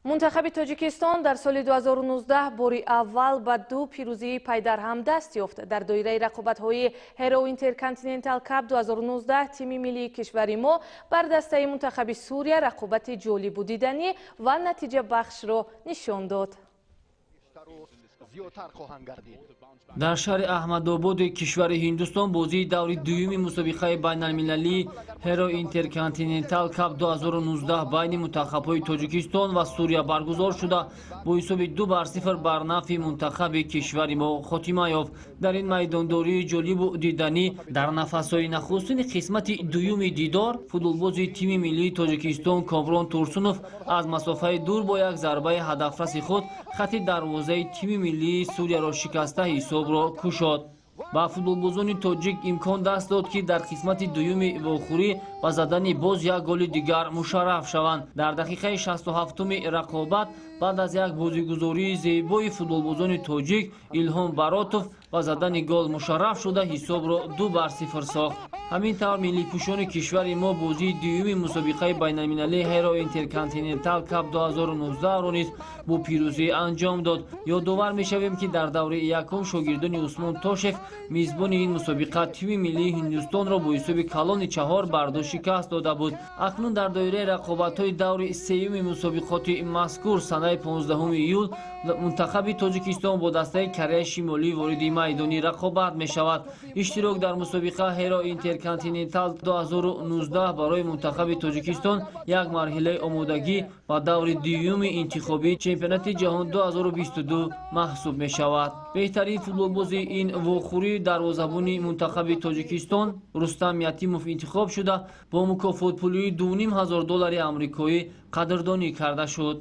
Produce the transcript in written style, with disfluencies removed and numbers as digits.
Мунтахаби Тоҷикистон дар соли 2019 бори аввал ба ду пирӯзии пайдарҳам даст ёфт. Дар доираи рақобатҳои Hero Intercontinental Cup 2019 тими миллии кишвари мо бар дастаи мунтахаби Сурия рақобати ҷолибу диданӣ ва натиҷабахшро нишон дод. Дар шаҳри Аҳмадободи кишвари Ҳиндустон бозии даври дуюми мусобиқаи байналмилалии Hero Intercontinental Cup 2019 байни мунтахабҳои Тоҷикистон ва Сурия баргузор шуда, бо ҳисоби 2-0 бар нафъи мунтахаби кишвари мо хотима ёфт. Дар ин майдондории ҷолибу диданӣ дар нафасҳои нахустини қисмати дуюми дидор футболбози тими миллии Тоҷикистон Комрон Турсунов аз масофаи дур бо як зарбаи ҳадафраси худ хати дарвозаи тими миллии Сурияро шикаста ҳисобро кушод. Ба футболбозони тоҷик имкон даст дод, ки дар қисмати дуюми вохӯрӣ ба задани боз як голи дигар мушарраф шаванд. Дар дақиқаи 67-уми рақобат баъд аз як бозигузории зебои футболбозони тоҷик Илҳом Баротов ба задани гол мушарраф шуда, ҳисобро 2-0 сохт. Ҳамин тавр, миллипӯшони кишвари мо бозии дуюми мусобиқаи байналмилалии Hero Intercontinental Cup 2019-ро низ бо пирӯзӣ анҷом дод. Ёдовар мешавем, ки дар давраи якум шогирдони Усмон Тошев мизбони ин мусобиқа тими миллии Ҳиндустонро бо ҳисоби калони 4-2 шикаст дода буд. Акнун дар доираи рақобатҳои даври сеюми мусобиқоти мазкур санаи 15 июл мунтахаби Тоҷикистон бо дастаи Кореяи Шимолӣ вориди майдони рақобат мешавад. Иштирок дар мусобиқа Hero Intercontinental 2019 барои мунтахаби Тоҷикистон як марҳилаи омодагӣ ба даври дуюми интихобии чемпионати ҷаҳон 2022 маҳсуб мешавад. Беҳтарин футболбози ин вохӯрӣ дарвозабони мунтахаби Тоҷикистон Рустам Ятимов интихоб шуда, бо мукофотпулии 2500 доллари амрикоӣ қадрдонӣ карда шуд.